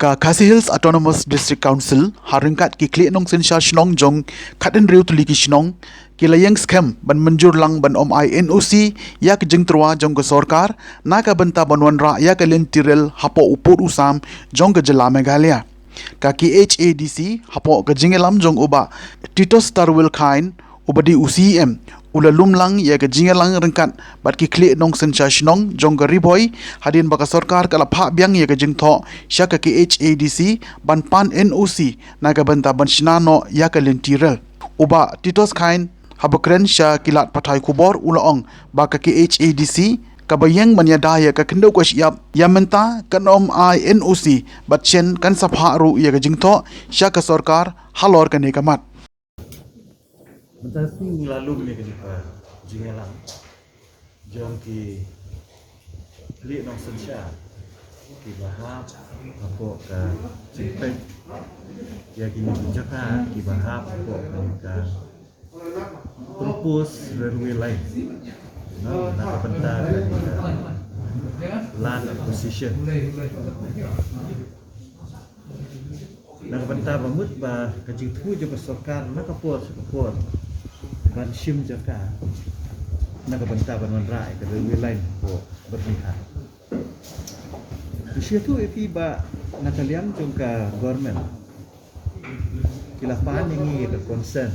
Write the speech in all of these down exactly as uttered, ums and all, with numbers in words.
Ka Khasi Hills Autonomous District Council, ha ryngkat ki khlieh nongsynshar shnong jong khathynriew tylli ki shnong, ki la ïeng skhem ban mynjur lang ban ym ai N O C ïa ka jingtyrwa jong ka sorkar na ka bynta ban wanrah ïa ka lynti rel hapoh u pud u sam jong ka jylla Meghalaya. Ka K H A D C hapoh ka jingïalam jong u Bah Titos Tarwil Chyne, uba dei u C E M, u la lum lang ïa ka jingïalang ryngkat bad ki khlieh nongsynshar shnong jong ka Ri Bhoi, hadien ba ka sorkar ka la phah biang ïa ka jingthoh sha ka K H A D C ban pan N O C na ka bynta ban shna noh ïa ka lynti rel. U Bah Titos Chyne, haba kren sha ki lad pathai khubor, u la ong ba ka K H A D C kaba ïeng ban ïada ïa ka khyndew ka shyiap ïa mynta kan ym ai N O C bad shen kan sa phah ruh ïa ka jingthoh sha ka sorkar halor kane ka mat. Mynta ka sngi ngi la lum ïa kane ka jingïalang jong ki khlieh nongsynshar kiba hap hapoh ka jingpeit ïa kine ki jaka kiba hap hapoh kane ka proposed railway line. No, na ka bynta kane ka land acquisition. Na ka bynta ba mut ba ka jingthmu jong ka sorkar na ka por sha ka por ban shim jaka na ka bynta ban wanrah ïa ka railway line hapoh Byrnihat. Ngi sngewthuh ïa phi ba na ka liang jong ka government ki la pan ïa ngi ïa ka consent,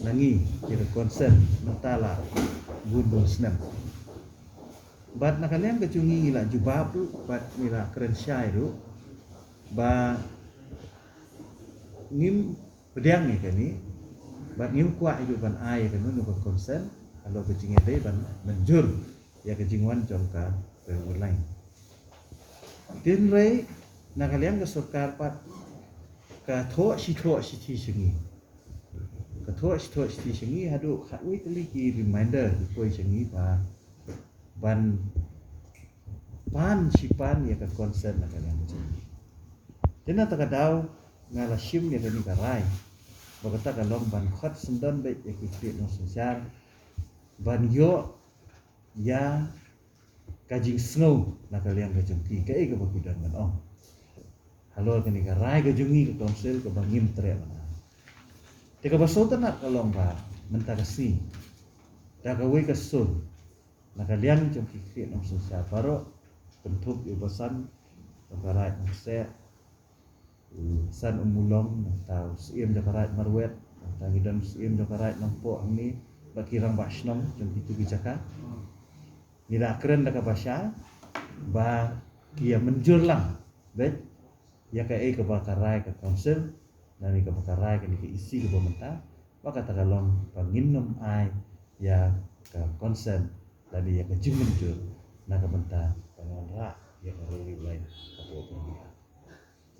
na ngi ïa ka consent mynta la bun bun snem. Bad na ka liang ka jong ngi ngi la jubab ruh bad ngi la kren shai ruh ba ngim pdiang ïa kane bad ngim kwah ïa ruh ban ai ïa kano kano ka consent halor ka jingïadei ban mynjur ïa ka jingwan jong ka railway line. Hynrei na ka liang ka sorkar pat ka thoh shi thoh shithi sha ngi. Ka thoh shi thoh shithi sha ngi haduh khatwei tylli ki reminder ki poi sha ngi ba ban pan shi pan ïa ka consent na ka liang ka jong ngi. Te na kata ka daw nga la shim ïa kane ka rai ba kata ka long ban khot syndon beit ïa ki khlieh nongsynshar ban ïoh ïa ka jingsngew na ka liang ka jong ki, kaei kaba ki don ban ong halor kane ka rai ka jong ngi ka council kaba ngim treh ban ai. Te kaba sngewtynnat ka long ba mynta ka sngi da kawei ka sur na ka liang jong ki khlieh nongsynshar baroh, kynthup ïa u basan jong ka Raid Nongkseh, u San Ummulong, nangta u Syiem jong ka Raid Marwet, nangta ngi don u Syiem jong ka Raid Nongpoh hangne bad ki rangbah shnong jong kitu ki jaka. Ngi da kren da kaba shai ba ki ïa mynjur lang beit ïa kaei kaba ka rai ka council lane kaba ka rai kane ka E C kaba mynta, ba kata ka long ba ngin ym ai ïa ka consent lane ïa ka jingmynjur na ka bynta ban wanrah ïa ka railway line hapoh Byrnihat.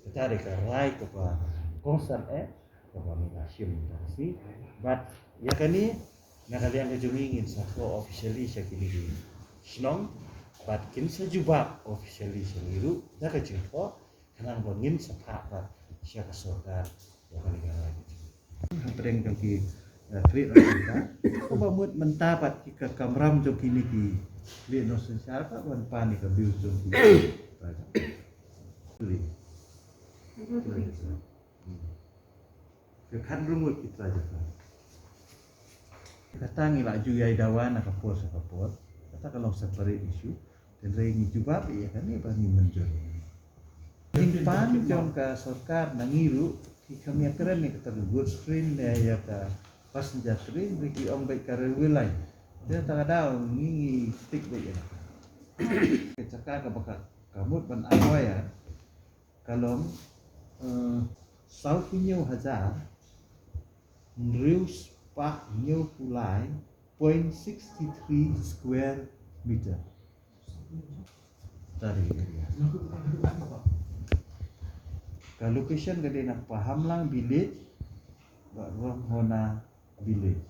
Kata dei ka rai kaba kongsan eh kaba ngi la shim mynta ka sngi. Bad ïa kane na ka liang ka jong ngi ngin sa thoh officially sha kine ki shnong bad kin sa jubab officially sha ngi ruh da ka jingthoh, khnang ba ngin sa phah pat sha ka sorkar ïa kane ka rai ka jong ngi. Hapdeng jong ki, eh, khlieh nongsynshar, kaba mut mynta pat ki ka kamram jong kine ki khlieh nongsynshar pat ban pan ïa ka bill jong ki. Sorry. Ka khatnriew ngut ki trai jaka. Kata ngi la ju ïai dawa na ka por sha ka por. Kata ka long separate issue. Hynrei ngi jubab ïa kane ba ngi mynjur. Jingpan jong ka sorkar na ngi ruh ki kham ïa kren ïa kata ka goods train ne ïa ka passenger train, hynrei ki ong beit ka railway line. Te kata ka daw ngi ngi stick beit ïa kata. Ka jaka kaba ka, ka mut ban ai wire ka long, eh, sawphew hynñiew hajar hynriew spah hynñiewphew lai point six three square meter. Tari area. Ka location ka dei na Pahamlang village bad Ronghona village.